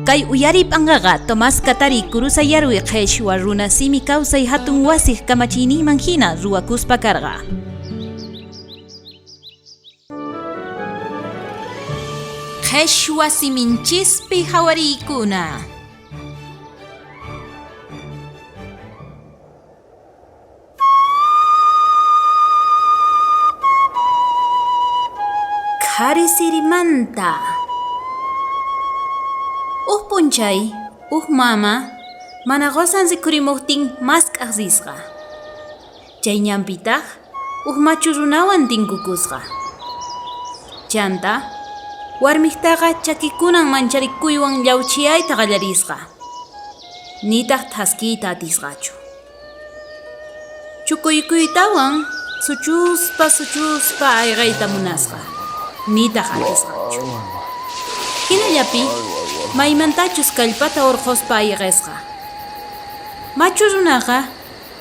Kay uyariy p'anqaqa Tomás Katari Kurusayarwi qheshwa runa simi kawsay hatun wasiq kamachiyninman hina ruwakuspa karqa. Qheshwa siminchispi hawariykuna. Qhari sirimanta. Uj p'unchay, uj mama mana qosan rikhurimojtin mask'aj risqa. Chay ñanpitaj uj machu runawan tinkukusqa. Chanta, warmijtaqa chakikunan mancharikuywan llawchhiyayta qallarisqa, nitaj thaskiyta atisqachu. Chukuykuytawan suchuspa suchuspa ayqeyta munasqa, nitaj atisqachu. Jinallapi maymantachus kallpata orqhospa ayqesqa. Machu runaqa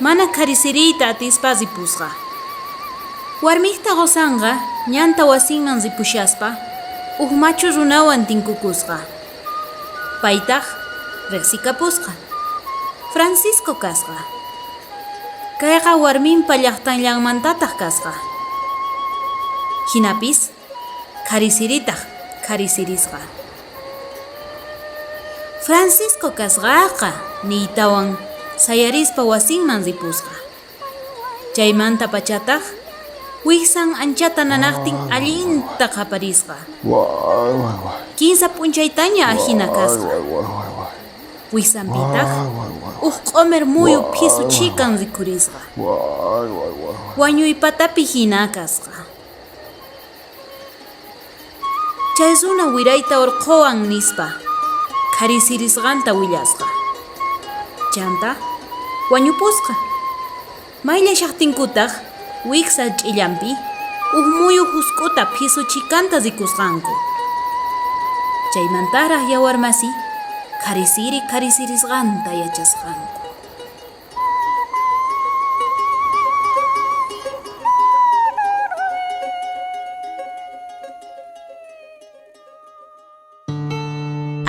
mana kharisiriyta atispa ripusqa. Warmijta qosanqa ñanta wasinman ripushaspa uj machu runawan tinkukusqa. Paytaj rejsikapusqa. Francisco kasqa. Kayqa warminpa llajtanllanmantataj kasqa. Jinapis kharisiritaj kharisirisqa. Francisco kasqaqa niytawan sayarispa wasinman ripusqa. Chaymantapachataj wijsan anchata nanajtin allinta qhaparisqa. Kinsa p'unchaytaña ajina kasqa. Wijsanpitaj uj q'omer muyu phisu chhikan rikhurisqa. Wañuy patapi jina kasqa. Chay runa wirayta orqhowan nispa kharisirisqanta willasqa. Chanta wañupusqa. Mayllashajtinkutaj wijsa ch'illanpi uj muyu jusk'uta phisu chhikanta rikusqanku. Chaymantaraj yawarmasi kharisiri kharisirisqanta yachasqanku.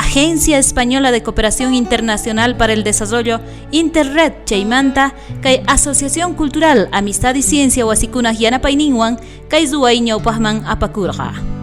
Agencia Española de Cooperación Internacional para el Desarrollo, Interred chaymanta, kay Asociación Cultural Amistad y Ciencia wasikunaj yanapayninwan kay ruway ñawpajman apakurqa.